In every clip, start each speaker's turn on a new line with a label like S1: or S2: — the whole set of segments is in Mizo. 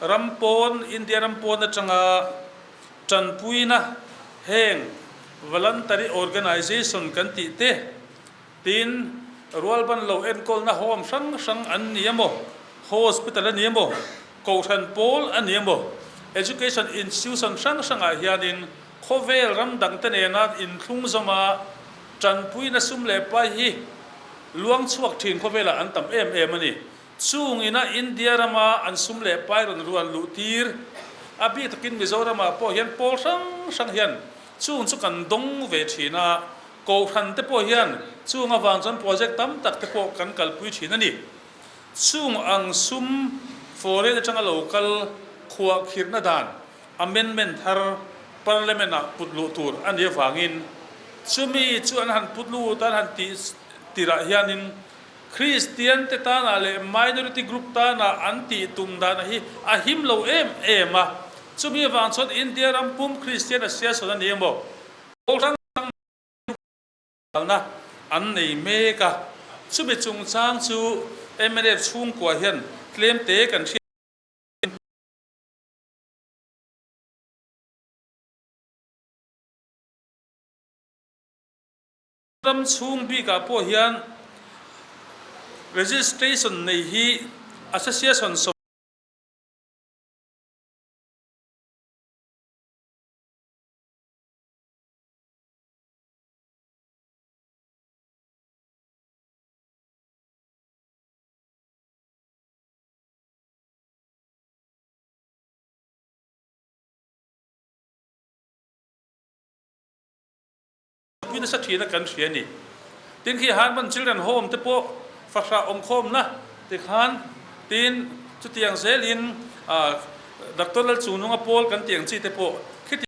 S1: Ram pawn, India ram pawn atanga tanpuina heng voluntary organisation kan tih te, tin rualban lo enkawlna home hrang hrang an ni emaw, hospital a ni emaw, kohhran pawl a ni emaw, education institution hrang hrangah hianin khawvel ram dangte nena inthlung zawma tanpuina sum leh pai hi luang chhuak thin khawvelah an tam em em a ni. Chung ina India rama an sum leh pai rawn ruan luh tir, a bik takin Mizoramah pawh hian pawl hrang hrang hian chung chu kan dawng ve thin a, Kohhran te pawh hian chung avang chuan project tam tak te pawh kan kalpui thin a ni. Chung ang sum foreign atanga lo kal khuah khirhna dan amendment thar Parliament ah put luh tur a nih avangin chumi chu an han put lut a, an han tih tirah hianin Kristian te tanah leh minority group tanah an tih tum dana hi a him lo em em a, chumi avang chuan India ram pum Kristian Association a ni emaw, pawl hrang hrang group kalna an nei mek a, chumi chungchang chu mnf chhungkua hian tlem te kan hriat. Ram chhung bikah pawh hian registration nei hi Association Pui nasa thin a kan hria a ni. Tin khi Harman Children Home te pawh fahrah awmkhawmna ti khan tin chutiang zelin Doctor Lalchungnunga pawl kan tih ang chi te pawh khiti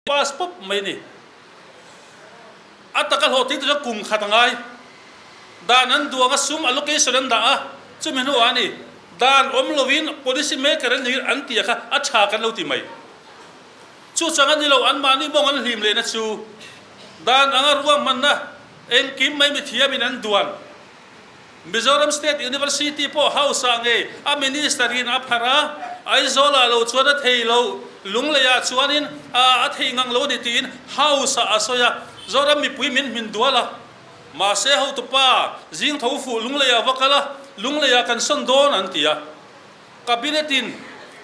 S1: Pass pawp mai ni. A taka hlawhtling te chuan kum khat a ngai. Dan an duang a, sum allocation an dah a, chumi hnuah a ni. Dan awm lovin policy maker an ni an tih a kha a tha kan lo ti mai. Chu chang a ni lo, anmahni mawng an hlim lehna chu dan anga ruahmanna engkim mai mithiamin an duan. Mizoram State University pawh House ah ngei a Minister in a pharh a, Aizawl ah lo chuan a thei lo, Lunglei ah chuanin a a thei ngang lo a ni tiin House ah a sawi a, Zoram mipui min hmin dual a. Mahse hotupa zing tho fuh Lunglei ah va kal a, Lunglei ah kan sawn dawn an ti a. Cabinet in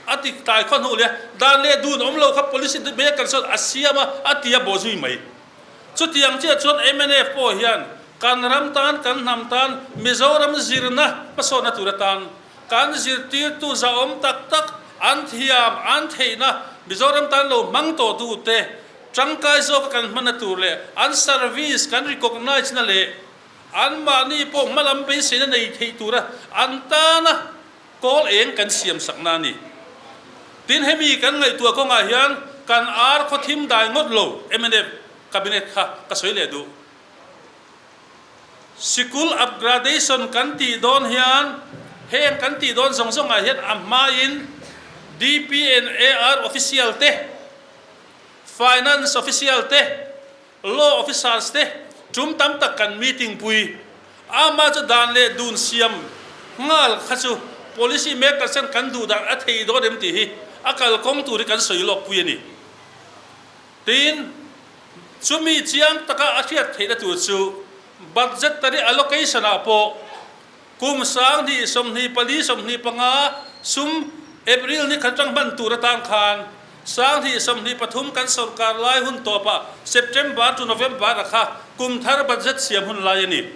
S1: a ti tlai khaw hnuh leh dan leh dun awm lo kha policy maker chuan a siam a, a ti a bawhzui mai. Chutiang chiah chuan mnf pawh hian kan ram tan, kan hnam tan, Mizoram zirna hmasawnna tur atan kan zirtirtu zahawm tak tak an thiam, an theihna Mizoram tan lo hmang tawhtute tangkai zawka kan hmanna tur leh an service kan recognise na leh anmahni pawh hmalam beiseina nei theih tura an tana Kawl eng kan siam sakna a ni. Tin, hemi kan ngaihtuah kawngah hian kan ar khaw thim dai ngawt lo mnf Cabinet kha ka sawi leh duh. Sikul upgradation kan tih dawn hian heng kan tih dawn zawng zawngah hian a hmain DP and AR official te, Finance official te, Law officers te tum tam tak kan meeting pui. Ama chu dan leh dun siam nghal kha chu policy makers ten kan duh dan a thei dawn em tih hi a kalkawng tur hi kan sawi lawk pui a ni. Tin, chumi chiang taka a hriat theihna tur chu budgetary allocation ah pawh Kum 2024 sum April ni khat atang hman tur atan khan 2023 kan sorkar lai hun tawpah September to November a kha kum thar budget siam hun lai a ni.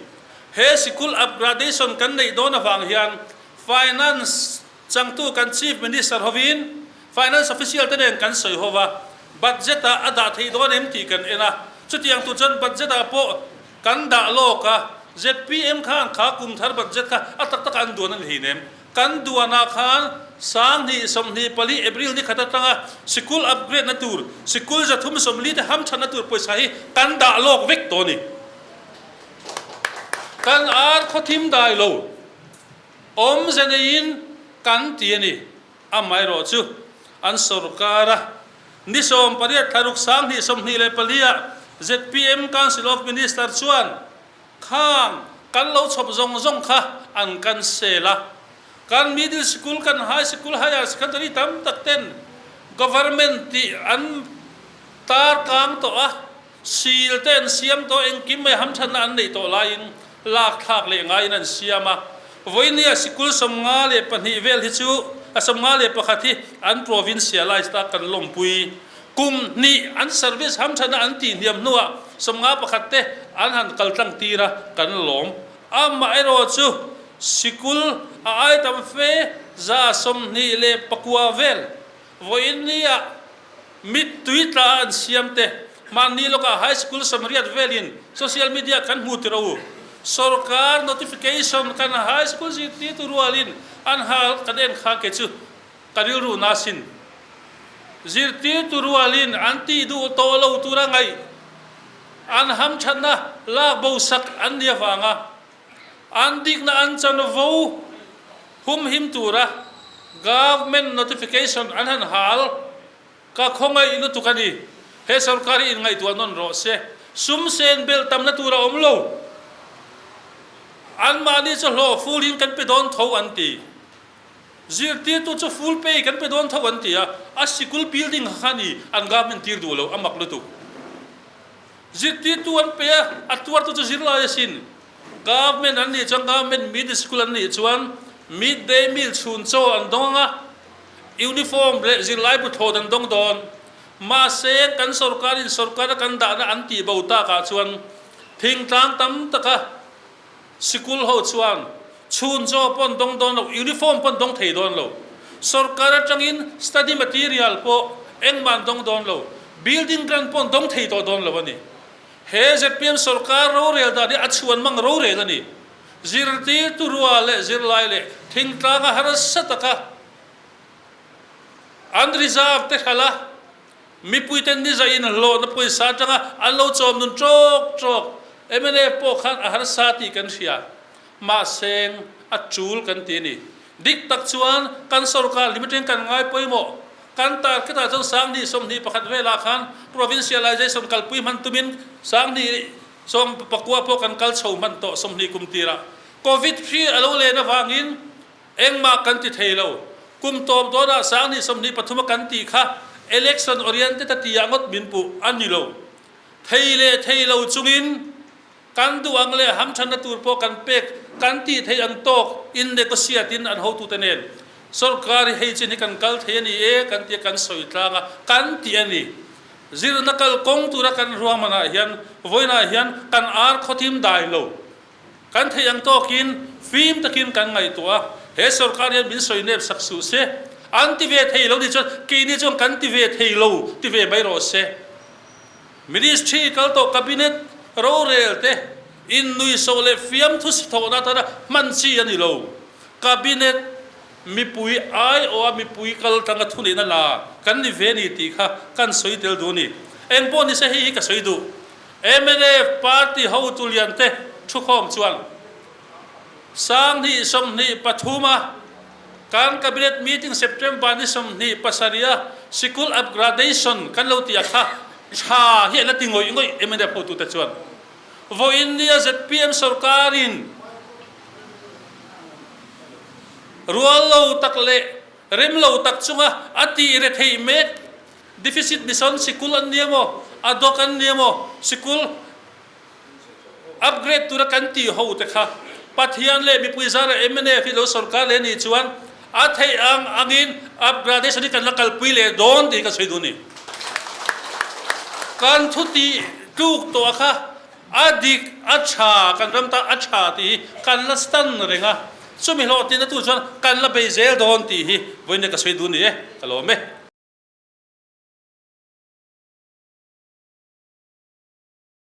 S1: He sikul upgradation kan neih dawn avang hian Finance changtu kan Chief Minister hovin Finance official te nen kan sawi ho va, budget ah a dah theih dawn em tih kan en a, chutiang tur chuan budget ah pawh Kan dah lawk a, zpm khan kha kum thar budget kha a tak takah an duan a ni hleinem. Kan duanah khan 2024 April ni khat atanga sikul upgrade na tur, sikul 340 te hamthatna tur pawisa hi kan dah lawk vek tawh a ni. Kan ar khawthim dai lo awmze neiin kan ti a ni. Amaherawh chu an sorkar a Ni 18 thlaruk 2024 ah zpm Council of Minister chuan khang kan lo chhawp zawng zawng kha an cancel a. Kan middle school, kan high school, higher secondary tam tak ten government tih an tar kang tawh a, Sil te an siam tawh, engkim mai hamthatna an neih tawh laiin lak thlak leh ngaiin an siam a. Vawinia sikul 52 vel hi chu a 51 hi an provincialized a kan lawmpui. Kum hnih an service hamthatna an tih hniam hnuah 51 te an han kal tlang tir a, kan lawm. Amaherawh chu sikul a ai tam fe 29 vel vawinia Mittui tla an siam te, mahni lawkah high school samriat velin social media kan hmu tir a u. Sorkar notification kan high school zirtirtu rualin an hal kan en kha ke chu ka rilru na sin. Zirtirtu rualin an tih duh tawh lo tura ngaih an hamthatna lak bo sak an ni avanga an dikna an chanvo humhim tura government notification an han hal ka khawngaih lutuk a ni. He sorkar hi inngaihtuah nawn rawh se. Sum sen belh tamna tur a awm lo. Anmahni chu hlawh full in kan pe dawn tho an ti. Zirtirtu chu full pay kan pe dawn tho an ti a, a sikul building kha kha ni an government tir duh lo, a mak lutuk. Zirtirtu an pe a, a tuartu chu zirlai asin. Government an nih chuan government middle school an nih chuan mid day meal chhun chaw an dawng ang a, uniform leh zirlaibu thlawt an dawng dawn. Mahse, kan sorkarin sorkara kan dahna an tih bo takah chuan thingtlang tam taka sikul ho chuan chhun chaw pawh an dawng dawn lo, uniform pawh an dawng thei dawn lo. Sorkar atangin study material pawh engmah an dawng dawn lo, building grant pawh an dawng thei tawh dawn lo a ni. He zpm sorkar rorel dan hi a chhuan mang rorel a ni. Zirtirtu rua leh zirlai leh thingtlanga harsa taka an reserve te hralh a. Mipuiten ni zah inhlawhna pawisa atanga an lo chawm nun ṭawk ṭawk. Mnf pawh khan a harsa tih kan hria. Mahse, a ṭul kan ti a ni. Dik tak chuan kan sorkar hlim atangin kan ngai pawimawh. Kan target ah chuan 2021 velah khan provincialization kalpui hman tumin 2019 pawh kan kal chho hman tawh 20 kum tirah Covid hri a lo len avangin engmah kan ti thei lo. Kum tawp dawnah 2023 a kan tih kha election oriented a tihah ngawt min puh a ni lo. Thei leh thei lo chungin Kan duh ang leh hamthanna tur pawh kan pek kan tih theih ang tawk in negotiate in an hotute nen sorkar hi hei chin hi kan kal thei a ni e kan tia kan sawi tlang a, kan tih a ni. Zirna kal kawng tura kan ruahmanah hian vawiinah hian kan ar khawthim dai lo. Kan theih ang tawkin fim takin kan ngaihtuah a, he sorkar hian min sawi nep sak suh se, an ti ve thei lo nih chuan keini chuan kan ti ve thei lo ti ve mai rawh se. Ministry kal tawh Cabinet rorel te innuihsawh leh fiamthu sithawhna atana hman chi a ni lo. Cabinet mipui aiawha mipui kal tanga thuneihna la kan ni ve ni tih kha kan sawi tel duh a ni. Engpawh nise hei hi ka sawi duh. Mnf party hotu lian te thukhawm chuan 2023 a Kan Cabinet meeting September ni 27 a sikul upgradation kan lo tih a kha tha hi a la ti ngawih ngawih mnf hotute chuan vawiin nia zpm sorkarin rual lo tak leh rem lo tak chunga a tih re theih mek deficit mission sikul an ni emaw ad hoc an ni emaw sikul Upgrade tura kan tih ho te kha Pathian leh mipui zara mnf hi lo sorkar leh nih chuan a theih ang angin upgradation hi kan la kalpui leh dawn tih hi ka sawi duh a ni. Kan thu tih tluk tawh kha a dik a tha kan ram tan a tha tih hi kan la stand reng a, chumi hlawhtlinna tur chuan kan la bei zel dawn tih hi vawiin ka sawi duh a ni e, ka lawm e.